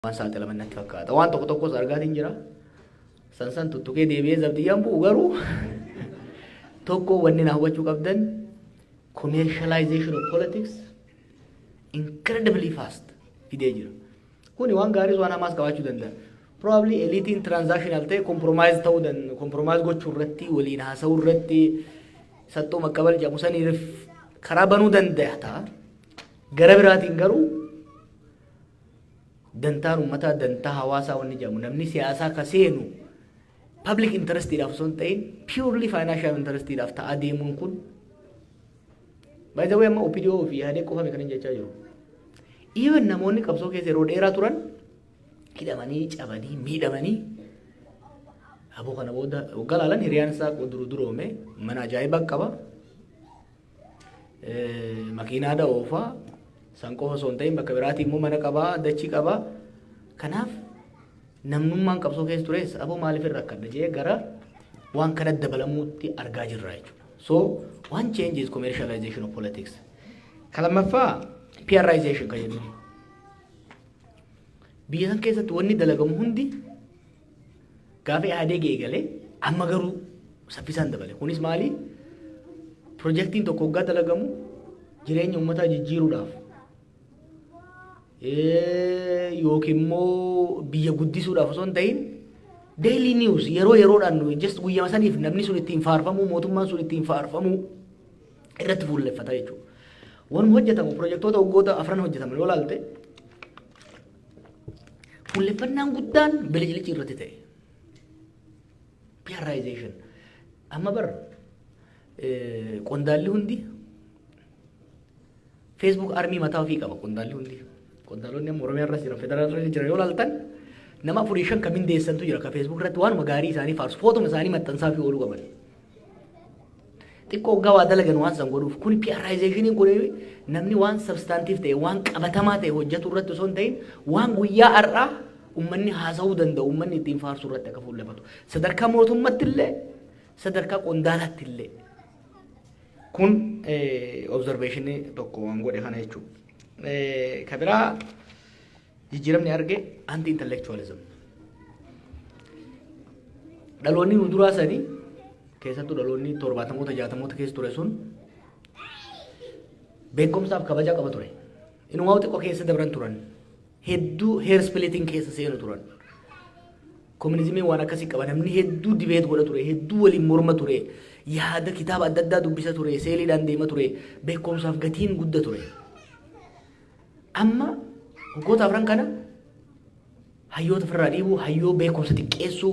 Waan saaxilaman natti fakkaata. Waan tokko tokkos argaatiin jira. San san tuttuqee deebi'ee zabdiyyaan bu'u, garuu tokko wanni na hubachuu qabdan, commercialization of politics incredibly fast fidee jira. Kuni waan gaariis waan hamaas qabaachuu danda'a. Probably eliitiin transactional ta'e compromise ta'uu danda'a. Compromise gochuu irratti, waliin haasa'uu irratti, saxxoo maqqabal jedhamu saniif karaa banuu danda'a ta'a. Gara biraatiin garuu dantaan uummataa, dantaa hawaasaa wanni jedhamu, namni siyaasaa ka seenu public interestiidhaaf osoo hin ta'in purely financial interestiidhaaf ta'aa deemuun kun, by the way, amma OPDO fi yaadee qofame kan hin jechaa jiru. Even namoonni qabsoo keessa yeroo dheeraa turan hidhamanii, cabanii, miidhamanii, aboo kana booda waggaa laalan hiriyaan isaa duru duroome mana ajaa'ibaa qaba. Makiinaa oofaa, san qofa osoo hin ta'in bakka biraatii immoo mana qabaa, dachii qabaa. Kanaaf namnummaan qabsoo keessa tures aboo maaliif irra akkadha jee gara waan kana dabalamuutti argaa jirra jechuudha. So one change is commercialization of politics. Ka lammaffaa PRization kan jennu. Biyya san keessatti wanni dalagamu hundi gaafa yaadee eegalee amma garuu saffisaan dabale. Kunis maali? Pirojektiin tokko waggaa dalagamu jireenya uummataa jijjiiruudhaaf yookiin immoo biyya guddisuudhaaf osoo hin ta'in, daily news yeroo yeroodhaan just guyyama saniif namni sun ittiin faarfamuu, mootummaan sun ittiin faarfamuu irratti fuulleffata jechuudha. Wanuma hojjetamu, pirojektoota waggoota afran hojjetaman yoo ilaalte, fuulleffannaan guddaan bilicilici irratti ta'e. PRization. Amma bar qondaalli hundi Facebook army mataa ofii qaba, qondaalli hundi. Qondaalonni amma Oromiyaa irras jiran, federaala irra jiran yoo ilaaltan, nama afurii shan kan mindeessantu jira, kan Facebook irratti waanuma gaarii isaanii faarsu, footuma isaanii maxxansaa fi ooluu qaban. Xiqqoo waggaa waa dalagan waan san godhuuf. Kun PRizationiin kun namni waan substantive ta'e, waan qabatamaa ta'e hojjetu irratti osoo hin ta'in, waan guyyaa har'aa uummanni haasa'uu danda'u, uummanni ittiin faarsuu irratti akka fuulleffatu. Sadarkaa mootummaatti illee, sadarkaa qondaalaatti illee. Kun observationii tokko waan godhe kana jechuudha. Ka biraa jijjiiramni arge anti intellectualism. Dhaloonni nu duraa sanii, keessattuu dhaloonni 70moota, 60moota keessa ture sun, beekumsaaf kabaja qaba ture. Inumaa xiqqoo keessa dabran turan. Hedduu hair splitting keessa seenu turan. Kominizimiin waan akkasii qaba. Namni hedduu debate godha ture. Hedduu waliin morma ture. Yaada kitaaba adda addaa dubbisa ture. Seeliidhaan deema ture. Beekumsaaf gatiin gudda ture. Amma waggoota afran kana hayyoota ofirraa dhiibuu, hayyoo beekumsa xiqqeessuu,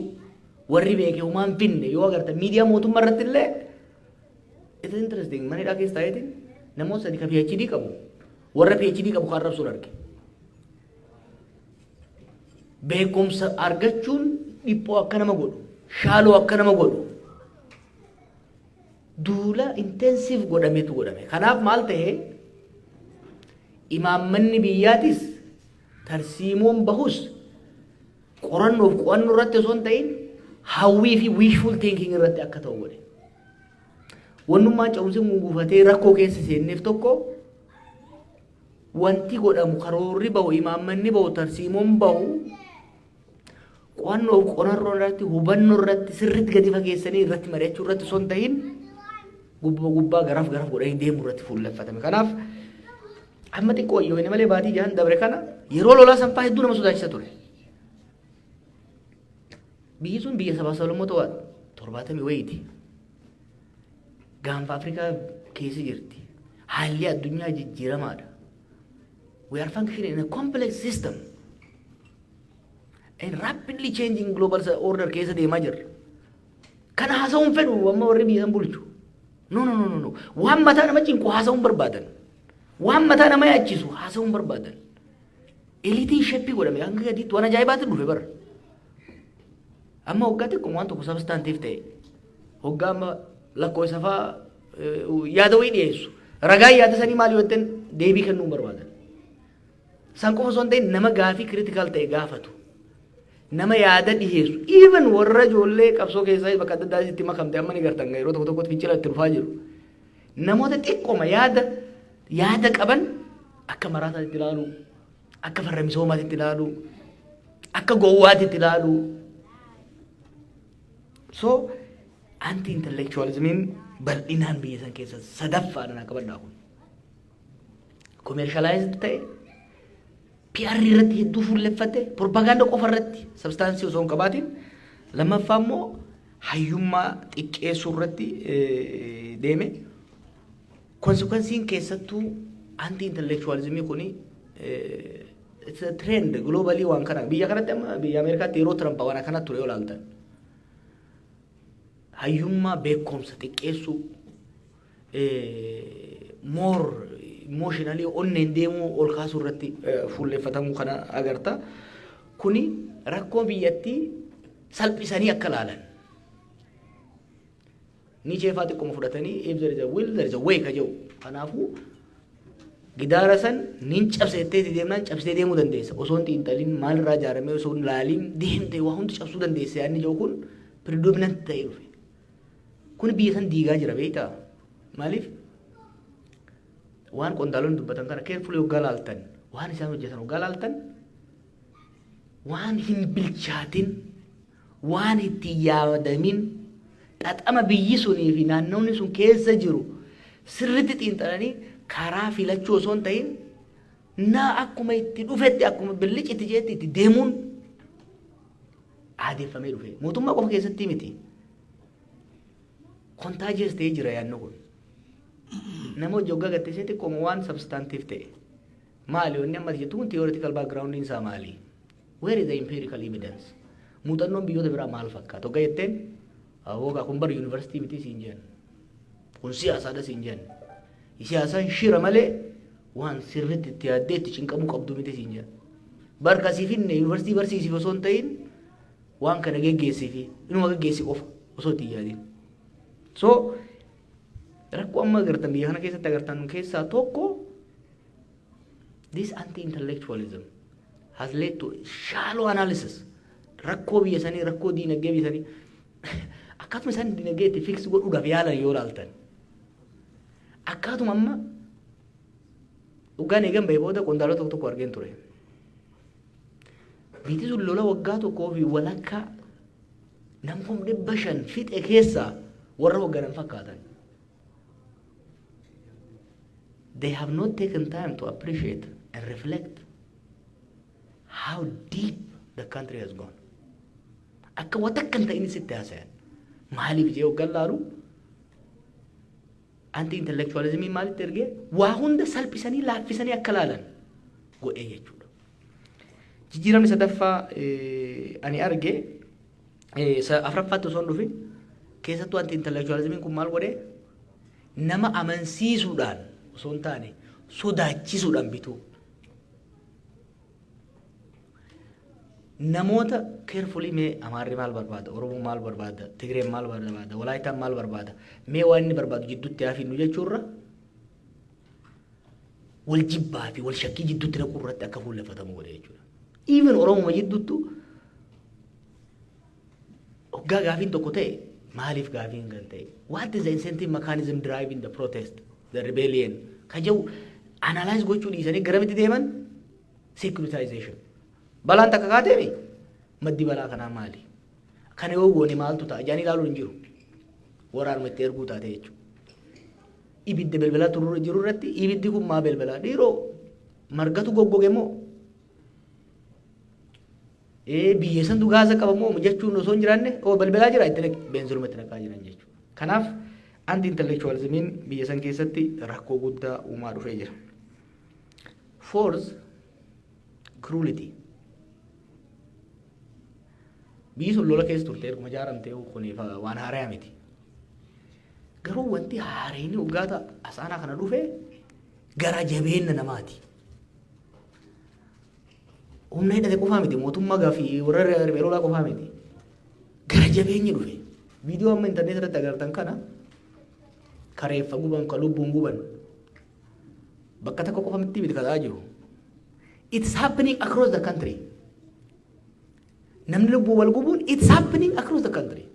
warri beeke homaan finne yoo agartan miidiyaa mootummaa irratti illee, it is interesting, mana hidhaa keessa taa'eetiin namoota sadi ka PhD qabu, warra PhD qabu kan arrabsuun arge. Beekumsa argachuun dhiphoo akka nama godhu, shallow akka nama godhu, duula intensive godhametu godhame. Kanaaf maal ta'e? Imaammanni biyyaatis, tarsiimoon bahus qorannoof qo'annoo irratti osoo hin ta'in hawwii fi wishful thinking irratti akka ta'u godhe. Wannummaan ce'umsi guufatee rakkoo keessa seenneef tokko, wanti godhamu, karoorri bahu, imaammanni bahu, tarsiimoon bahu qo'annoof qorannoo irratti, hubannoo irratti, sirriitti gadi fageessanii irratti mari'achuu irratti osoo hin ta'in, gubbaa gubbaa garaaf garaaf godhanii deemuu irratti fuulleffatame. Kanaaf amma xiqqoo yoo inni malee baatii 6n dabre kana yeroo lolaa sanfaa hedduu nama sodaachisa ture. Biyyi sun biyya sabaa sablammoota waa 70 wayiiti. Gaanfa Afrikaa keessa jirti. Haalli addunyaa jijjiiramaadha. We are functioning in a complex system. And rapidly changing global order keessa deemaa jirra. Kana haasa'uun fedhu amma warri biyya san bulchu. No, no, no, no, no. Waan mataa nama cinqu haasa'uun barbaadan. Waan mataa nama yaachisu haasa'uun barbaadan. Eliitiin shape godhame hanga gadiitti waan ajaa'ibaatti dhufe bara. Amma waggaa xiqqoo waan tokko substantive ta'e. Waggaa amma lakkoofsa fa'aa yaada wayii dhiyeessu. Ragaa yaada sanii maal yoo jettan deebii kennuu hin barbaadan. San qofa osoo hin ta'in, nama gaafii critical ta'e gaafatu. Nama yaada dhiyeessu. Even warra ijoollee qabsoo keessaa bakka adda addaa itti makamte amma ni gartan, yeroo tokko tokkotti fincila itti dhufaa jiru. Namoota xiqqooma yaada qaban akka maraataatti ilaalu, akka farra misoomaatti ilaalu. Akka gowwaatitti ilaaluu. So anti intellectualismiin bal'inaan biyya san keessa sadaffaadhaan akka badhaa kun. Commercialized ta'e, PR irratti hedduu fuulleffate, propaganda qofa irratti substance osoo hin qabaatin, lammaffaa immoo hayyummaa xiqqeessuu irratti deeme. Consequenceiin keessattuu anti intellectualismii kuni, it's a trend globally. Waan kana biyya kanatti, amma biyya Ameerikaatti yeroo Trump waan akkana ture yoo ilaaltan, hayyummaa, beekumsa xiqqeessuu, more emotionally onneen deemuu ol kaasuu irratti fuulleffatamuu kana agarta. Kuni rakkoo biyyattii salphisanii akka laalan. Ni cheefaa xiqquma fudhatanii, "If there is a will, there is a way" ka jedhu. Kanaafuu gidaara san nin cabsettee deemnaan cabsitee deemuu dandeessa. Osoo hin xiinxalin, maalirraa ijaaramee osoo hin laalin deemtee waa hundi cabsuu dandeessa yaadni jedhu kun predominant ta'ee dhufe. Kun biyya san diigaa jira, beektaa? Maaliif? Waan qondaalonni dubbatan kana carefully hoggaa laaltan, waan isaan hojjetan hoggaa laaltan, waan hin bilchaatin, waan itti yaadamin, xaxama biyyi sunii fi naannoonni sun keessa jiru sirriitti xiinxalanii karaa filachuu osoo hin ta'in, naa akkuma itti dhufetti, akkuma billiciti jeetti itti deemuun aadeeffamee dhufe. Mootummaa qofa keessatti miti. Contagious ta'ee jira yaadni kun. Nama hojii hoggaa gattee xiqqooma waan substantive ta'e. Maali wanni amma jettu kun? Theoretical background isaa maali? Where is the empirical evidence? Muuxannoon biyyoota biraa maal fakkaata? Hoggaa jetteen, hoogaa kun bar yuunivarsiitii miti siin jenna. Kun siyaasaadha siin jenna. Siyaasaan shira malee waan sirriitti itti yaaddee itti cinqamuu qabdu miti siin jenna. Barka siif hinne yuunivarsiitii barsiisiif osoo hin ta'in, waan kana geggeessiifi inuma geggeessi qofa osoo itti hin yaadin. So rakkoo amma agartan, biyya kana keessatti agartan keessaa tokko, this anti-intellectualism has led to shallow analysis. Rakkoo biyya sanii, rakkoo diinagdee biyya sanii, akkaatuma isaan diinagdee itti fix godhuudhaaf yaalan yoo ilaaltan, akkaatuma amma dhugaan eegan bahee booda qondaalota tokko tokko argeen ture. Biyyi sun lola waggaa tokkoo fi walakkaa nama 500,000 fixe keessaa warra hoogganan fakkaatan. They have not taken time to appreciate and reflect how deep the country has gone. Akka wata akka hin ta'in sitti haasayan. Maaliif jee hoggan laalu, anti intellectualismii maalitti ergee waa hunda salphisanii laaffisanii akka laalan godhee jechuudha. Jijjiiramni sadaffaa ani arge, afuraffaatti osoo hin dhufin, keessattuu anti intellectualismiin kun maal godhee, nama amansiisuudhaan osoo hin taane sodaachisuudhaan bituu. Namoota carefully mee Amaarri maal barbaada, Oromoon maal barbaada, Tigreen maal barbaada, Walaayitaan maal barbaada, mee waan inni barbaadu jidduutti haa finnu jechuurra, wal jibbaa fi wal shakkii jidduutti naquu irratti akka fuulleffatamu godhe jechuudha. Even Oromuma jidduuttu hoggaa gaafiin tokko ta'e, maaliif gaafiin kan ta'e? What is the incentive mechanism driving the protest, the rebellion? Ka jedhu analyze gochuu dhiisanii garamitti deeman? Securitization. Balaan takka kaateemi, maddi balaa kanaa maali? Kana yoo goone maaltu ta'a? Jedhanii ilaaluun hin jiru. Waraanuma itti erguu taate jechuudha. Ibidda belbalaa turuu jiru irratti, ibiddi kun maa belbalaa? Dhiiroo, margatu goggoge moo? Biyya santu gaasa qaba moo jechuun osoo hin jiraanne, oo balbalaa jira, itti beenziluma itti naqaa jiran jechuudha. Kanaaf anti intellectualismiin biyya san keessatti rakkoo guddaa uumaa dhufee jira. Fourth, cruelty. Biyyi sun lola keessa turte erguma ijaaramte, kuniif waan haaraa miti. Garuu wanti haareen waggaata asaanaa kana dhufe gara jabeenya namaati. Humna hidhate qofaa miti, mootummaa gaafii warra riphee lolaa qofaa miti. Gara jabeenyi dhufe. Viidiyoo amma intarneet irratti agartan kana, kareeffa guban, ka lubbuun guban, bakka tokko qofa miti miti kataa jiru. It's happening across the country. Namni lubbuu wal gubuun, it's happening across the country.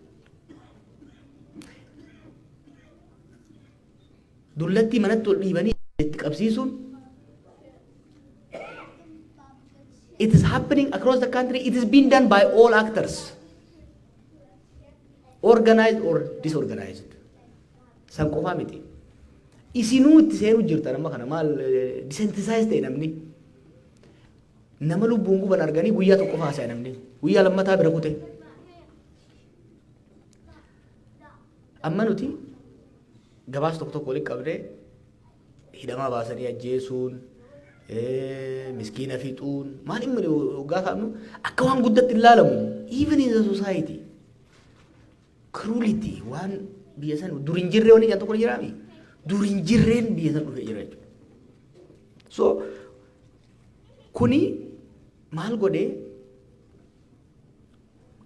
Dullattii manatti ol dhiibanii itti qabsiisuun, It is happening across the country. It is being done by all actors, organized or disorganized. San qofaa miti. Isinuu itti seenuu jirtan. Amma kana maal desensitize ta'e namni. Nama lubbuun guban arganii guyyaa tokko haasa'e, namni guyyaa lammataa bira kute. Amma nuti gabaasa tokko tokko walitti qabdee, hidhamaa baasanii ajjeesuun, miskiina fixuun maal inni waggaa kaa'amnu akka waan guddatti ilaalamu. Even in the society, cruelty waan biyya san dur hin jirree, wanni tokko ni jiraami, dur hin jirreen biyya san dhufee jira jechuudha. So kuni maal godhee?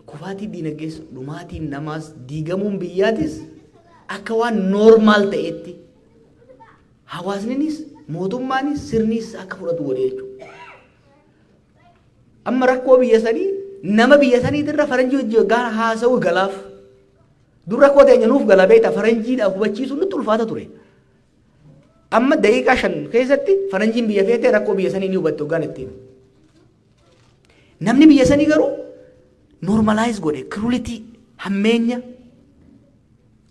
Kufaatii diinagdees, dhumaatiin namaas, diigamuun biyyaatis akka waan normal ta'etti hawaasninis, mootummaanis, sirnis akka fudhatu godhe jechuudha. Amma rakkoo biyya sanii nama biyya saniitirra faranjii hojii gaara haasa'u galaaf. Dur rakkoo teenya nuuf gala beektaa, faranjiidhaaf hubachiisuun nutti ulfaata ture. Amma daqiiqaa 5 keessatti faranjiin biyya feetee rakkoo biyya sanii ni hubatte hoggaan ittiin. Namni biyya sanii garuu normalize godhe cruelty, hammeenya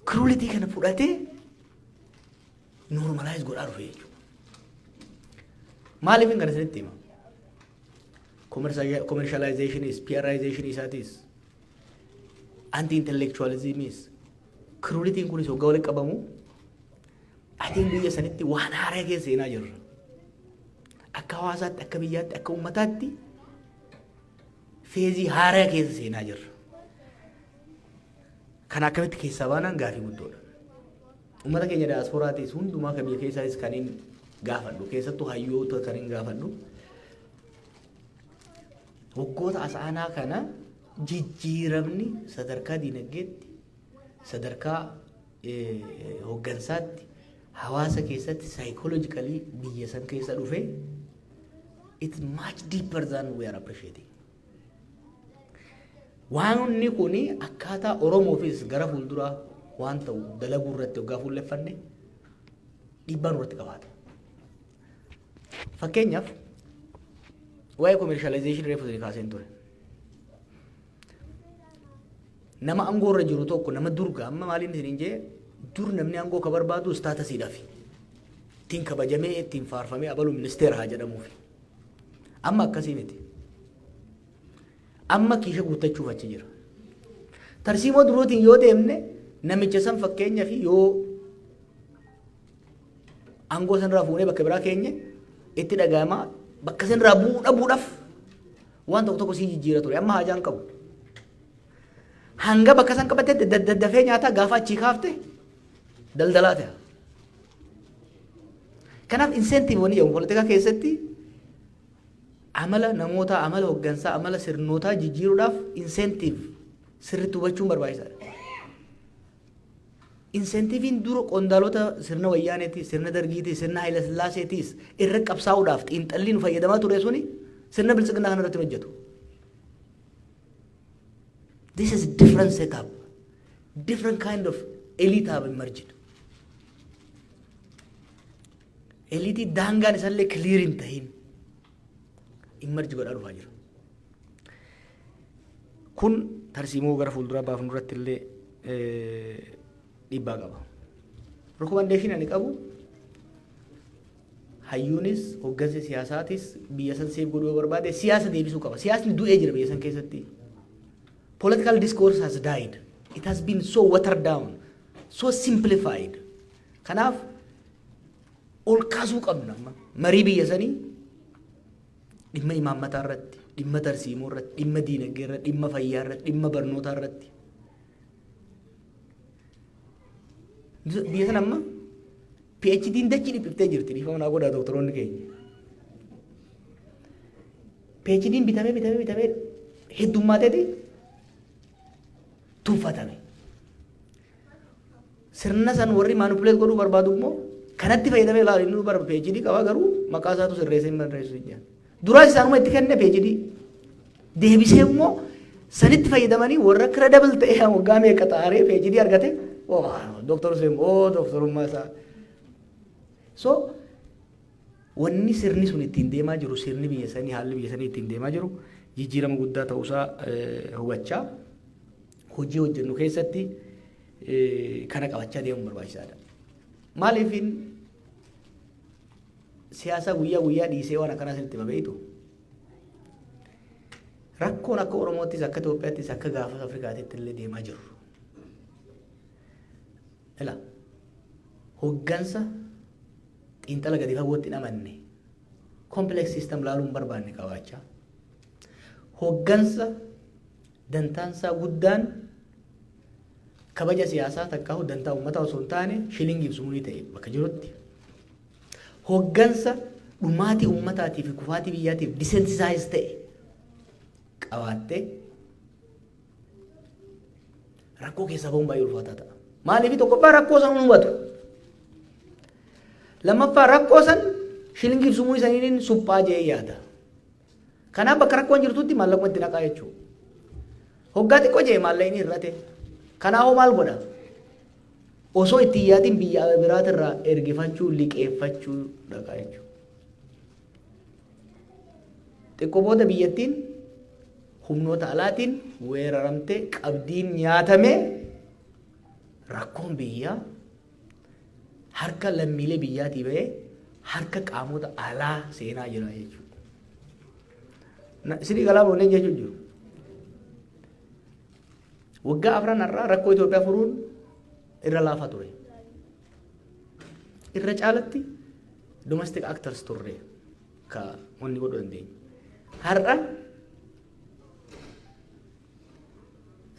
cruelty kana fudhatee normalize godhaa dhufe jechuudha. Maaliif hin kana isinitti hima? Commercializationis, PRization isaatis, anti intellectualismis, crueltyn kunis hoggaa walitti qabamu, atiin biyya sanitti waan haaraa keessa seenaa jirra. Akka hawaasaatti, akka biyyaatti, akka uummataatti phase haaraa keessa seenaa jirra. Kana akkamitti keessaa baanaan gaafii guddoodha. Uummata keenya daasporaatis, hundumaa kan biyya keessaatis kan hin gaafadhu, keessattuu hayyoota kan hin gaafadhu. Waggoota asaanaa kana jijjiiramni sadarkaa diinagdeetti, sadarkaa hooggansaatti, hawaasa keessatti, psychologically biyya san keessa dhufe, it's much deeper than we are appreciating. Waanni kuni akkaataa Oromoofis gara fuulduraa waan ta'u dalaguu irratti waggaa fuulleffanne dhiibbaa nurratti qabaata. Fakkeenyaaf, waa'ee commercialization reefu isin kaaseen ture. Nama aangoo irra jiru tokko, nama durga amma maaliin isin jee, dur namni aangoo ka barbaadu statusiidhaafi. Ittiin kabajamee, ittiin faarfamee, abalu ministeera haa jedhamuufi. Amma akkasii miti. Amma kiisha guuttachuuf achi jira. Tarsiimoo duruutiin yoo deemne, namicha san fakkeenya fi yoo aangoo sanarraa fuunee bakka biraa keenye, itti dhaga'amaa, bakka sanarraa bu'uu dhabuudhaaf waan tokko tokko sii jijjiira ture. Amma haajaan qabu. Hanga bakka san qabatetti daddafee nyaataa, gaafa achii kaafte daldalaa ta'a. Kanaaf incentive wani jedhamu poolitikaa keessatti amala namootaa, amala hooggansaa, amala sirnootaa jijjiiruudhaaf incentive sirriitti hubachuun barbaachisaadha. Incentiveiin dura qondaalota sirna Wayyaaneetis, sirna Dargiitis, sirna Haayila Sillaaseetis irra qabsaa'uudhaaf xiinxallii nu fayyadamaa ture suni sirna Biltsiginnaa kana irratti hojjetu. This is different setup. Different kind of elite have emerged. Elite daangaan isaallee clear hin tahin emerge godhaa dhufaa jira. Kun tarsiimoo gara fuulduraa baafnu irratti illee dhiibbaa qaba. Recommendation ani qabu, hayyuunis hooggansi siyaasaatis biyya san save godhuu yoo barbaade siyaasa deebisuu qaba. Siyaasni du'ee jira biyya san keessatti. Political discourse has died. It has been so watered down, so simplified. Kanaaf ol kaasuu qabna amma marii biyya sanii dhimma imaammataa irratti, dhimma tarsiimoo irratti, dhimma diinagdee irratti, dhimma fayyaa irratti, dhimma barnootaa irratti. Biyya sana amma PhD'n dachii dhiphiftee jirti, dhiifama naa godhaa doktoroonni keenya. PhD'n bitamee bitamee bitamee heddummateeti tuffatame. Sirna san warri manipulate godhuu barbaadu immoo kanatti fayyadamee ilaali, inni bara PhD qaba garuu maqaa isaatu sirreessee hin barreessu hin jedhan. Duraas isaanuma itti kenne PhD. Deebisee immoo sanitti fayyadamanii warra credible ta'e waggaa meeqa xaaree PhD argate, Dooktar Hussein, oo dooktorummaa isaa. So Wanni sirni sun ittiin deemaa jiru, sirni biyya sanii, haalli biyya sanii ittiin deemaa jiru jijjiirama guddaa ta'uusaa hubachaa hojii hojjennu keessatti kana qabachaa deemuun barbaachisaadha. Maaliifin siyaasa guyyaa guyyaa dhiisee waan akkanaa isinitti hima beektu? Rakkoon akka Oromoottis, akka Itoophiyaattis, akka gaafa Afrikaatitti illee deemaa jiru. Ila hoggansa xiinxala gadi fagootti hin amanne, complex system laaluu hin barbaanne qabaachaa, hoggansa dantaansaa guddaan kabaja siyaasaa takkaahu dantaa uummataa osoo hin taane shilingiif sumuunii ta'e bakka jirutti, hoggansa dhumaatii uummataatii fi kufaatii biyyaatiif desensitize ta'e qabaattee rakkoo keessaa bahuun baay'ee ulfaataa ta'a. Maaliif? Tokkoffaa, rakkoo san hubatu. Lammaffaa, rakkoo san shilingiif sumuu isaniin suphaa jee yaada. Kanaaf bakka rakkoon jirtutti maallaquma itti naqaa jechuudha. Hoggaa xiqqoo jee maallaqni hir'ate. Kanaafuu maal godha? Osoo itti hin yaadin biyya biraatirraa ergifachuu, liqeeffachuu dhaqa jechuudha. Xiqqoo booda biyyattiin humnoota alaatiin weeraramtee, qabdiin nyaatamee, rakkoon biyyaa harka lammiilee biyyaatii bahee harka qaamota alaa seenaa jira jechuudha. Isinii galaa boonneen jechuun jiru. Waggaa 4 har'aa rakkoo Itoophiyaa furuun irra laafaa ture. Irra caalatti domestic actors turre ka wanni godhuu dandeenyu. Har'a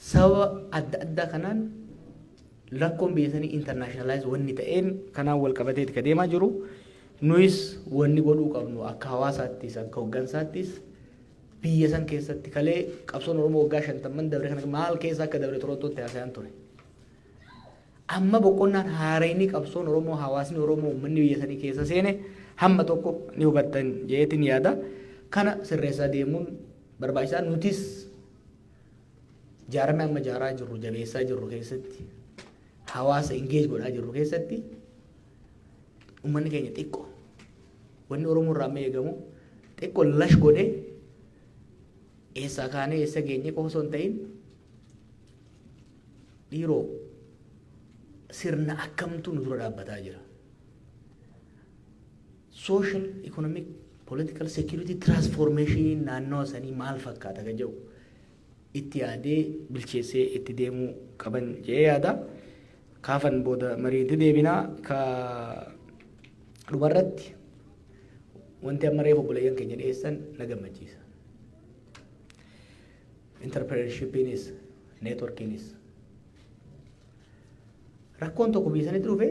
sababa adda addaa kanaan rakkoon biyya sanii internationalize wanni ta'een kanaan wal qabateeti ka deemaa jiru. Nuyis wanni godhuu qabnu akka hawaasaattis, akka hoggansaattis, biyya san keessatti kalee qabsoon Oromoo waggaa 50n dabre kana maal keessa akka dabre Torontootti haasayaan ture. Amma boqonnaan haarayni qabsoon Oromoo, hawaasni Oromoo, uummanni biyya sanii keessa seene hamma tokko ni hubattan jeetiin yaada. Kana sirreessaa deemuun barbaachisaa. Nutis jaarame amma jaaraa jirru, jabeessaa jirru keessatti, hawaasa engage godhaa jirru keessatti, uummanni keenya xiqqoo wanni Oromoo irraa amma eegamu xiqqoo lash godhee eessaa kaanee eessa geenye qofa osoo hin ta'in, dhiiroo, sirna akkamtu nu dura dhaabbataa jira. Social, economic, political, security transformation naannoo sanii maal fakkaata kan jedhu itti yaadee bilcheessee itti deemuu qaban jedhee yaada. Kaafan booda mariitti deebinaa. Ka dhumarratti wanti amma reefu obboleeyyan keenya dhiyeessan na gammachiisa. Entrepreneurship iinis, network iinis. Rakkoon tokko biyya sanitti dhufe,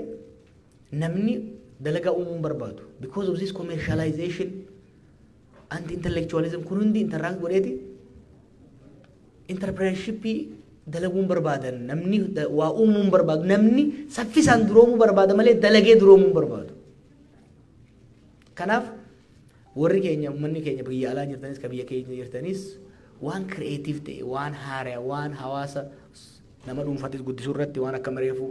namni dalagaa uumuu hin barbaadu. Because of this commercialization, anti-intellectualism kun hundi interact godheeti entrepreneurship ii dalaguu hin barbaadan. Namni waa uumuu hin barbaadu. Namni saffisaan duroomuu barbaada malee dalagee duroomuu hin barbaadu. Kanaaf warri keenya, uummanni keenya biyya alaa jirtanis, ka biyya keenya jirtanis, waan creative ta'e, waan haaraa, waan hawaasa nama dhuunfatis guddisuu irratti, waan akka mareefu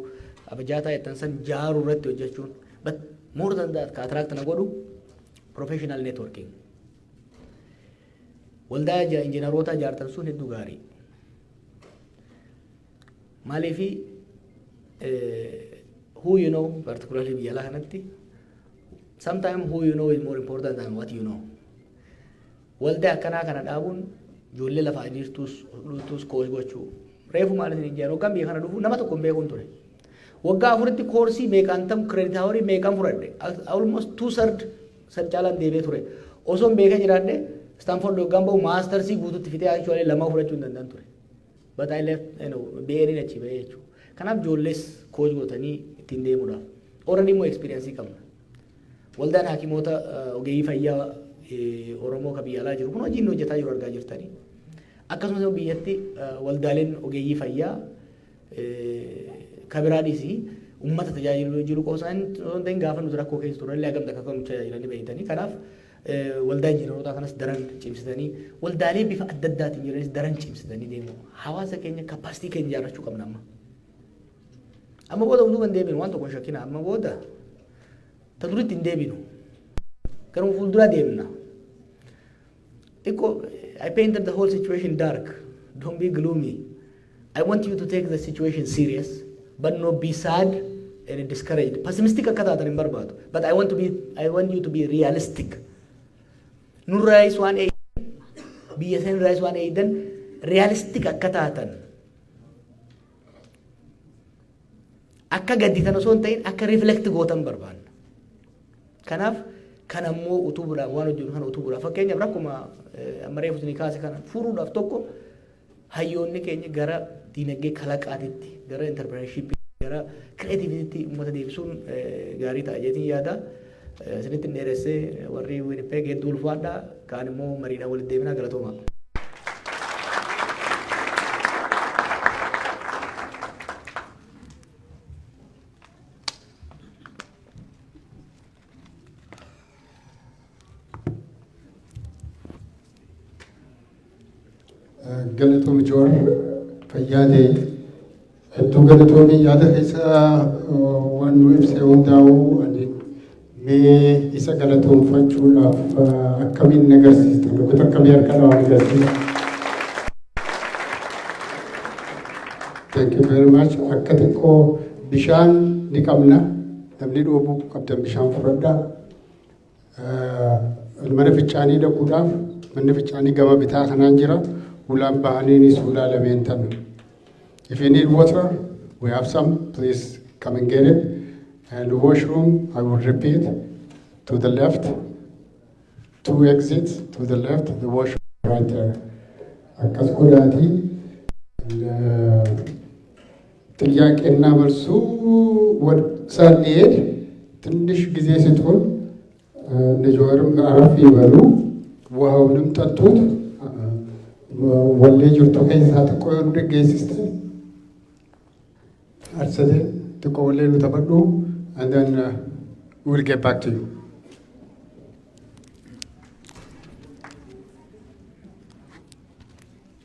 abajaataa jettan san jaaruu irratti hojjechuun. But more than that, ka attract na godhu professional networking. Waldaa injiinaroota ijaartan sun hedduu gaarii. Maaliifi, who you know, particularly biyya alaa kanatti, sometimes who you know is more important than what you know. Waldaa akkanaa kana dhaabuun ijoollee lafaa jirtus dhuftus coach gochuu. Reefu maal isin ijaaru, waggaan biyya kana dhufu nama tokko hin beekuun ture. Waggaa 4tti koorsii meeqaan tam, credit hour ii meeqaan fudhadhe? Almost two third san caalaan deebi'ee ture. Osoo hin beekee jiraadhe, Stanford waggaan bahu masters ii guututti fixee actually lama fudhachuu hin danda'an ture. But I left, BA'n achi bahee jechuudha. Kanaaf ijoollees coach gootanii ittiin deemuudhaaf. Already immoo experience qabna. Waldaan hakimoota ogeeyyii fayyaa Oromoo kan biyya alaa jiru kun hojii inni hojjetaa jiru argaa jirtanii. Akkasumas immoo biyyatti waldaaleen ogeeyyii fayyaa kabiraadhis uummata tajaajiluu jiru qofa isaan osoo hin ta'in, gaafa nuti rakkoo keessa turre illee hagam takka akka nu tajaajilanii beektanii. Kanaaf waldaa injiinarootaa kanas daran cimsitanii, waldaalee bifa adda addaatiin jiranis daran cimsitanii deemu. Hawaasa keenya, capacity keenya ijaarrachuu qabna amma. Amma booda utuu hin deebinu, waan tokko hin shakkina, amma booda ta duritti hin deebinu. Garuma fuulduraa deemna. Xiqqoo I painted the whole situation dark. Don't be gloomy. I want you to take the situation serious, but not be sad and discouraged. Pessimistic akka taatan hin barbaadu. But I want you to be realistic. Nurraayis waan eeydan, biyya sanirraayis waan eeydan, realistic akka taatan. Akka gadditan osoo hin ta'in akka reflect gootan barbaanna. Kanaaf kan ammoo utubuudhaaf, waan hojjennu kana utubuudhaaf, fakkeenyaaf rakkuma amma reefu isinii kaase kana furuudhaaf, tokko hayyoonni keenya gara diinagdee kalaqaatitti, gara entrepreneurship, gara creativity uummata deebisuun gaarii ta'a jeetiin yaada. Isinitti hin dheeressee. Warri Winnipeg hedduu ulfaadha. Kaan immoo mariidhaan walitti deebinaa. Galatooma. Galatoom Joowar, fayyaadee, hedduu galatoomii. Yaada keessa waan nu ibse hundaa'u, ani mee isa galatoomfachuudhaaf akkamiin agarsiista? Lukkata akkamii harka dhawaan agarsiisa? Thank you very much. Akka xiqqoo bishaan ni qabna. Namni dhoobuu qabdan bishaan fudhadhaa. Mana fincaanii dhaquudhaaf manni fincaanii gama bitaa kanaan jira. Ulaan bahaniinis ulaa lameen tana. If you need water, we have some. Please come and get it. And the washroom, I will repeat, to the left, two exits to the left, the washroom right there. Akkas godhaatii ጥያቄና መልሱ ሳንሄድ ትንሽ ጊዜ ስጡን። እነ ጀዋርም አረፍ ይበሉ፣ ውሃውንም ጠጡት። Wallee jirtu keessaa xiqqoo yoo nu dhaggeessiste, Arsadee, xiqqoo wallee nu taphadhu, and then we'll get back to you.